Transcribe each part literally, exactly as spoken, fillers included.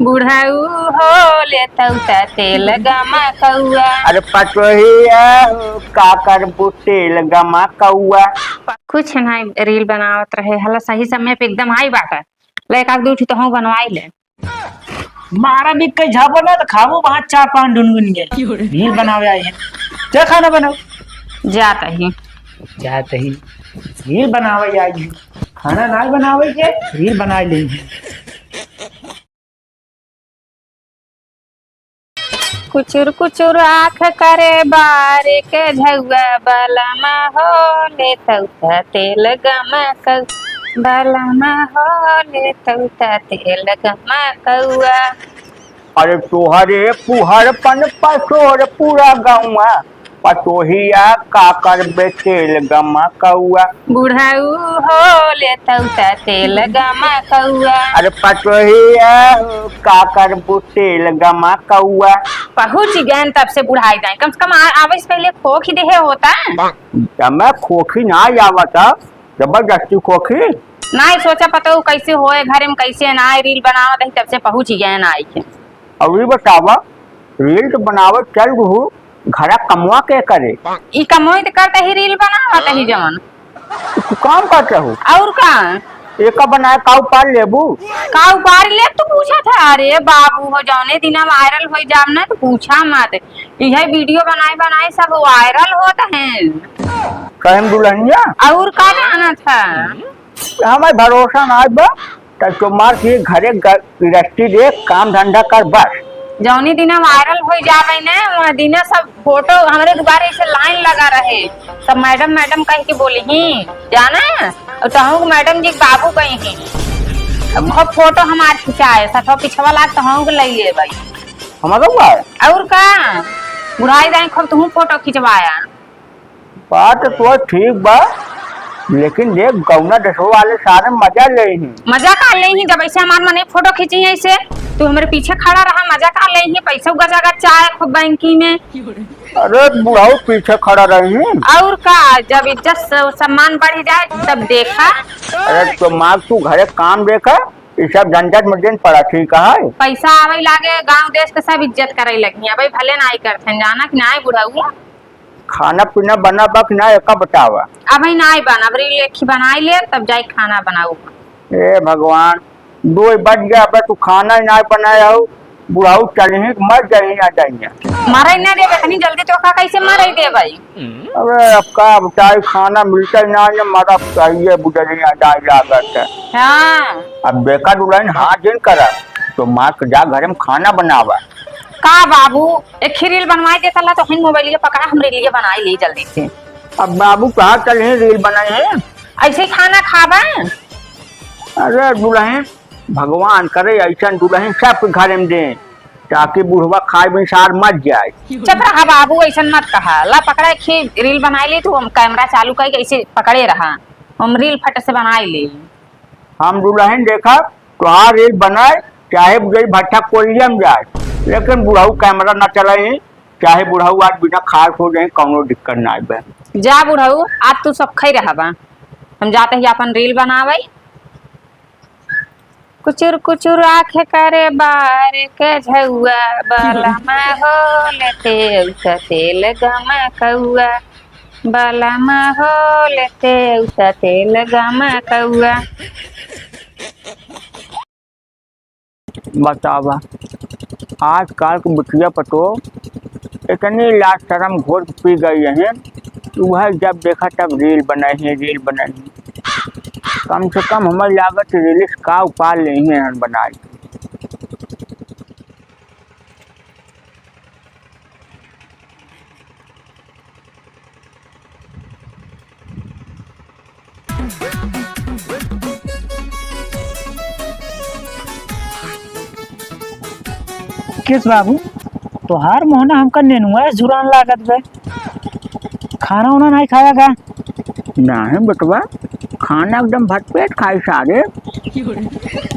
बुढ़ऊ हो लेतौ त तेल गमकउआ। अरे पतोहिया हो, का करबू तेल गमकउआ। कुछ नहीं, रील बनावत रहे हला, सही समय पे एकदम आई बात है। ले, एक आध दू ठो तोहूँ बनवाई ले। मारा भी कई झापड़ ना तो खाबो वहाँ चार पाँच ढुनगुन के। रील बनावे आई है। क्या खाना बनाओ? जात ही। जात ही। रील बनावे आई है। खाना ना बनावे के, रील बनाए ले। कुचुर कुचुर आँख करे बार के झउआ, बलमा हो लेतौ त तेल गमकउआ, बलमा हो लेतौ त तेल गमकउआ। अरे तोहरे पुहरपन पसोर पूरा गउँवा, पतोहिया का करबे तेल गमकउआ। बुढ़ऊ हो लेतौ त तेल गमकउआ। अरे पतोहिया हो, का करबू तेल गमकउआ। पहुँच गए तब से बुढ़ाई जाए, कम से कम आ-, आवे से पहले खोखी देहे होता। जब मैं खोखी ना आवत, जबरदस्ती खोखी। नाहीं सोचा पतोहू कैसे होए, घरे में कैसे ना आए, रील बनावत ही तब से पहुँच गए ना आई के। अउर ई बतावा, रील तो बनावत चल रहू, घरा कमवा के करे? ई कमवा ही तो करत ही, रील बनावत ही जवन। तू काम करत हो? अउर का? एका बनाए का उपार लेबू? का उपार ले तू पूछत है? अरे बाबू हो, जौने दिना वायरल होइ जाब ना तो पूछा मत। इहे वीडियो बनाए बनाए सब वायरल होत हैं। कहें दुल्हनिया? अउर का जानत है? हमें भरोसा ना बा, तब तो मार के घरे ग-, गृहस्थी देख, काम धंधा कर बस। जौनी दिना वायरल होइ जाबे ने, वह दिना सब फोटो हमरे दुआरे से लाइन लगा रहे, सब मैडम मैडम कह के बोली ही, जाना? अउर तहूँ के मैडम जी के बाबू कही ही, अब खूब फोटो हमार खिंचाए, सठो पिछवा लाग तहूँ के लइए भाई। हमारा बा? अउर का, बुढ़ाई जाए खूब तहूँ फोटो खिंचवाया। बात तो ठीक बा, लेकिन देख, गौना देशवा वाले सारे मजा लेइ ही। मजा का लेइ ही, जब ऐसे हमार मने फोटो खींची है ऐसे, तू हमरे पीछे खड़ा रहा, मजा का लेइ ही, पैसा गजा गजा आए खूब बैंकी में। अरे बुढ़ऊ पीछे खड़ा रही। अउर का, जब इज्जत स-, सम्मान बढ़ जाए तब देखा। अरे तो माँ तू घरे काम देखा, ये सब झंझट में दिन पड़ा ठीक है। पैसा आवे लागे, गाँव देश के सब इज्जत करे लगी, अबे भले नाई करते हैं, जाना कि नाई बुढ़ऊ। खाना पीना बना बा कि ना, एका बतावा। अबे नाई बना, अब रील एक ही बनाई ले, तब जाई खाना बनाऊ। ए भगवान, दो बज गया, अबे तू खाना ही नाई बनाया हो, बुढ़ऊ चलही मर जाही ना जाइए। मरे ना देबे, इतनी जल्दी तो का कैसे मरे देबे? अबे अब का बताई, खाना मिलता ही ना, ये मरा चाहिए बुढ़ऊ ना जाए लागत है। हाँ। अब बेका दुल्हन हाँ जिन करा, तो माँ के जा घर में खाना बनावा। का बाबू, एक ही रील बनवाई देता ला, तो हिन मोबाइल के पकड़ा, हम रील के बनाई ली जल्दी से। अब बाबू कहाँ चल ही रील बनाई है? ऐसे ही खाना खाबा। अरे दुल्हन, भगवान करे ऐसन दुल्हन सबके घर में दे, ताकि बुढ़वा खाए बिन सार मर जाए। चुप रहा बाबू, ऐसन मत कहा। ला पकड़ा, एक ही रील बनाई ली, तू हम कैमरा चालू करके ऐसे पकड़े रहा, हम रील फट से बनाई ली। हम दुल्हन देखा, तोहार रील बनाए, चाहे बुढ़ई भट्ठा कोलिया में जाए, लेकिन बुढ़ऊ कैमरा ना चलाई, चाहे बुढ़ऊ आज बिना खाए सो जाए, कौनो दिक्कत ना आवे। जा बुढ़ऊ, आज तू सब खई रहबा, हम जाते ही अपन रील बनावे। कुचुर कुचुर आँख करे बार के झउआ, बलमा हो लेते उठा तेल गमकउआ। बलमा हो लेते उठा तेल गमकउआ। बतावा, आजकल के बिटिया पतोह इतनी लाज शरम घोर के पी गई हैं, वह जब देखा तब रील बनाई है, रील बनाई है। कम से कम हमें लागत रील्स का उपार लेही हैं बनाई। किस बाबू, तोहार मोहना हमका नेनुआ से जुरान लागत बे। खाना उना नहीं खाया का? नाहीं बेटवा, खाना एकदम भरपेट खाई सारे।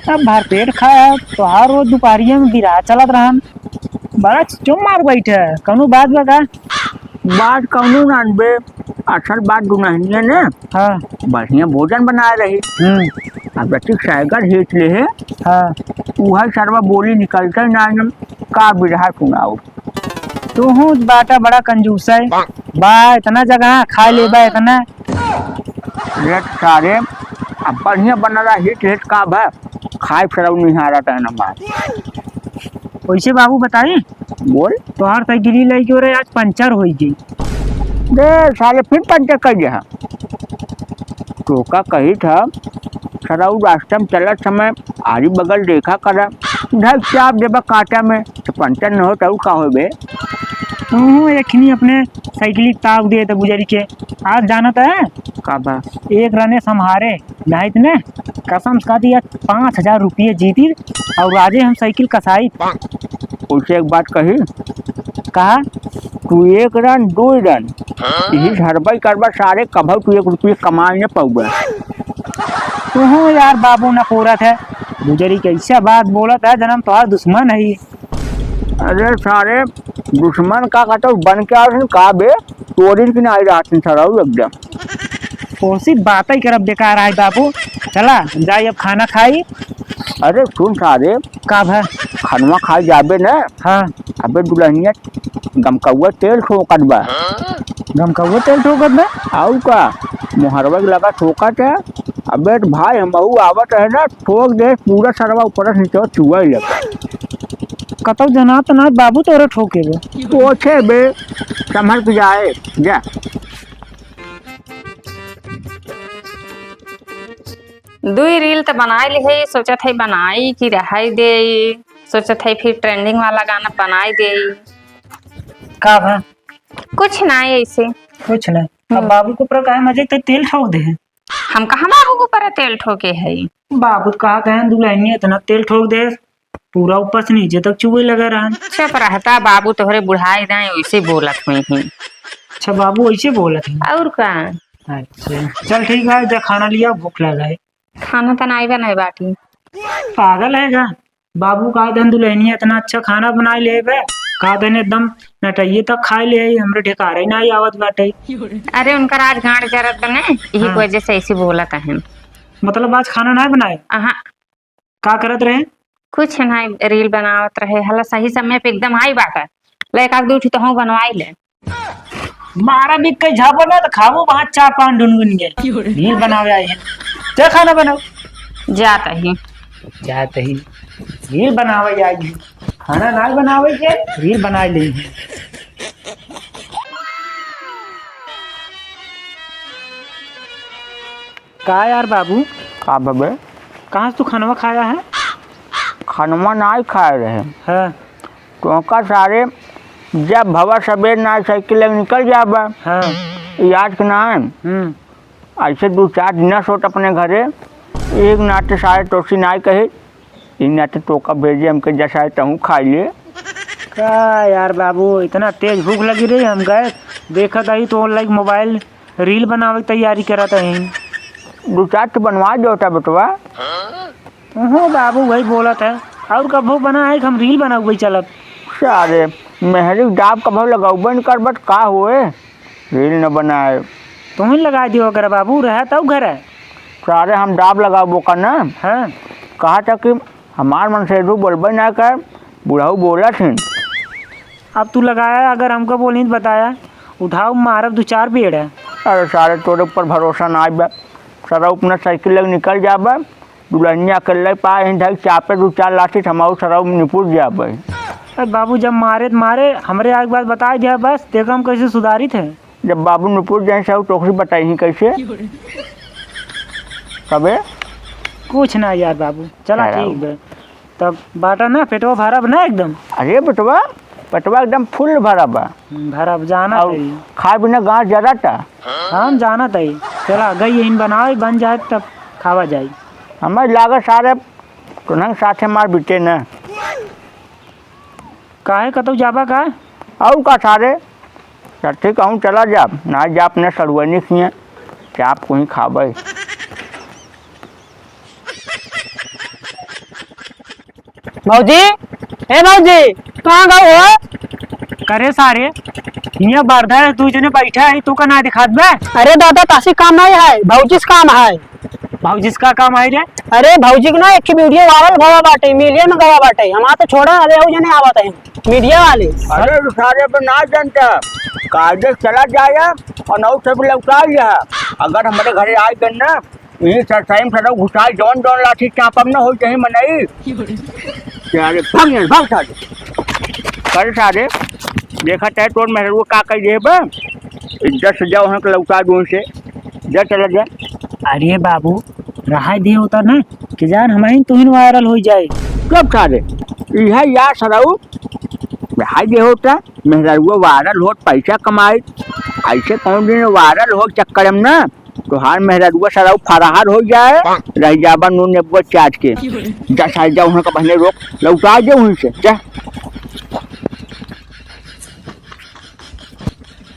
अब भरपेट खाया, तोहार रोज दुपहरिया में बिरहा चलत रहन। बड़ा चुप मार बैठे, कौनो बात बा का? बात कौनो ना बे, असल बात दुल्हनिया ने हाँ। बढ़िया भोजन बनाए रही। हम्म। अब रति सैगर हेच ले है। हाँ। उहइ सरवा बोली निकलते ना, एकदम का बिरहा सुनाओ। तुहूँ बाटा बड़ा कंजूस है। बा, इतना जगह खा लेबा, इतना। रेट सारे, अब बढ़िया बना रहा, हिट हिट का भा, खाए सरऊ निहारा ता ना मार। वैसे बाबू बताई? बोल। तोहार साइकिल लइके हो रहे, आज पंचर होई गई। दे साले, फिर पंचर कर दिया। तोका कही था, सरऊ रास्ता में चलत समय आरी बगल देखा करा, धक चाप देबा कांटा में, तो पंचर न हो तो का होबे? तू एखनी अपने साइकिल ताव दे तो गुजरी के, आज जानत है? का बा? एक रने संभारे, नाहित ने कसम से कहा दिया, पाँच हजार रुपये जीती और आजे हम साइकिल कसाई। उसे एक बात कही। कहा? तू एक रन, दो रन, यही धरबई करबा सारे, कभऊ तू एक रुपये कमाए न पउबा। तू यार बाबू न कोरत है, गुजरी कैसा बात बोलत है, जन्म तोहार दुश्मन है। अरे सारे, दुश्मन का कहता हूँ, बन के आओ का बे, तोरिन की ना आई रात में सरऊ एकदम। कौन सी बात ही करब बेकार आए बाबू, चला जाई अब खाना खाई। अरे सुन सारे, का भा? खनवा खाए जाबे न। हाँ। अबे दुल्हनिया गमकौआ तेल ठोकत बा। गमकौआ तेल ठोकत बा? आऊ का? मोहरवा के लगा ठोकत है। अबे तो भाई हमहू आवत है ना, ठोक दे पूरा सरवा ऊपर से नीचे चुआ ही लगा। कतौ जना तो ना बाबू तोरे ठोके बे। ओछे बे, संभल के जाए, जा। दुई रील त बनाई लिहे, सोचत है बनाई कि रहाई देई, सोचत है फिर ट्रेंडिंग वाला गाना बनाई देई। का भा? कुछ ना ऐसे। कुछ ना। अब हम्म। बाबू के ऊपर काहे मजे ते तेल ठोक दे है? हम कहाँ बाबू के ऊपर तेल ठोके है? बाबू तो कहा कहें दुल्हनिया इतना तेल ठोक दे, पूरा ऊपर से नीचे तक चुए लगा रहा। चुप रहता बाबू, तोहरे बुढ़ाई जाए वैसे बोलत हुई ही। अच्छा बाबू वैसे बोलत है। और का? अच्छा चल ठीक है, जा खाना लिया, भूख लगा है। खाना त नाई बनाए बाटी। पागल है का? बाबू कहा देन दुल्हनिया इतना अच्छा खाना बनाए ले बे, कहा देन एकदम नटइये तक खाए ले आई, हमरे ठिकारे ना आवत बाटे। अरे उनकर आज गांड जरत बने, यही हाँ। वजह से ऐसी बोलत है। मतलब आज खाना ना बनाए? अहाँ। का करत रहे? कुछ नहीं, रील बनावत रहे। हला सही समय पे एकदम आई बात है। ले एक आध दू ठो तो हम बनवाई ले। मारा भी कई झापड़ ना तो खाबो वहाँ चार पांच ढुनगुन के। रील बनावे आई है। जा खाना बनाओ। जात ही। जात ही। रील बनावे आई है। खाना ना बनावे के, रील बना ले। का यार बाबू? का बबे? कहाँ से तू खनवा खाया है? खनवा नाई खाए रहे। हाँ। तोहका सारे जब भवा सबेर नाई साइकिल लेके निकल जाबा। हाँ। याद के ना है? हम्म। ऐसे दो चार दिन सोट अपने घरे, एक नाते सारे तोसी नाई कहे, ई नाते तोका भेजे हमके जसाए तहूँ खाई ले। का यार बाबू, इतना तेज भूख लगी रही, हम गए देखत आई तो लाइक मोबाइल रील बनावे के तैयारी करत है। दो चार तो बनवा दो था बेटवा। ओहो बाबू, वही बोलत है। और कभो बना है कि हम रील बनाऊ भाई चलब। सारे मेहरी के दाब कभो लगाऊ बन कर बट का हुए? रील न बनाए। तुम ही लगा दियो अगर बाबू रहे तब घर है। सारे हम दाब लगाबो का ना? हाँ। कहा था कि हमार मन से दू बोलबे ना कर, बुढ़ऊ बोलत हैं। अब तू लगाया, अगर हमको बोली तो बताया, उठाओ मारब दो चार बेड़ है। अरे सारे तोरे ऊपर भरोसा ना आइबा। सारा अपना साइकिल लेके निकल जाबा, दुल्हनिया के ले पाए हैं ढाई चापे दो चार लाठी थमाऊ सारा निपुट जाबे। अरे बाबू जब मारे तो मारे, हमरे आग बात बताए दिया बस, देखो हम कैसे सुधारित है। जब बाबू निपुट जाए साहू तो ओकरी बताई ही कैसे? कबे? कुछ ना यार बाबू, चला चला। ठीक बे। तब बाटा ना, पेटवा भरा बा ना एकदम? अरे बेटवा, पेटवा एकदम फुल भरा बा। हम्म, भरा बा, जाना और तई। खाए बिना गांठ जराता। हम जाना तई। चला, गई यहीं बनावे, बन जाए तब खावा जाई। हमें लागत सारे तुनंग साथे मार बिटे न। काहे कतौ जाबा का? आऊ का सारे? चल ठीक, कहूँ चला जाब, ना जा अपने सड़ुआनी खिए, चाप कोई खाबे। भौजी, ए भौजी, कहाँ गए हो? करे सारे, हियाँ बरधा है, दू जने बैठा है, तू का ना दिखात बे? अरे दादा, तासी काम नहीं है, भौजी से काम है। भौजी से का काम है रे? अरे भौजी के ना एक वीडियो वायरल भवा बाटे, मिलियन में गवा बाटे। हमार तो छोड़ा, अरे ऊ जने आवत है मीडिया वाले। अरे सारे पे ना जनता, कायदे से चला जाया और नौ सौ रुपये लौटा लिया। अगर हमारे घरे आइ गए ना, यही सर टाइम से घुसाई, जौन जौन लाठी चापब ना हो, यही मनई। सारे भाग यहाँ, भाग सारे। करे सारे, देखा चाहे तोर मेहररुआ का कही दे बा। इज्जत से जाओ, हम लौटा दूँ से। जा, चला जा। अरे बाबू, रहाई दे होता ना कि जान हमारी तुहिन वायरल हो जाए। कब सारे? यह या सरऊ, रहाई दे होता, मेहररुआ वायरल होत, पैसा कमाई। ऐसे कौन दिन वायरल हो चक्कर में ना, तोहार मेहररुआ सरऊ फरार हो जाए, रह जाबा नून नेबुआ चाट के। जा सारे, जा वहाँ का बहने रोक, लौटा दे वहीं से, जा।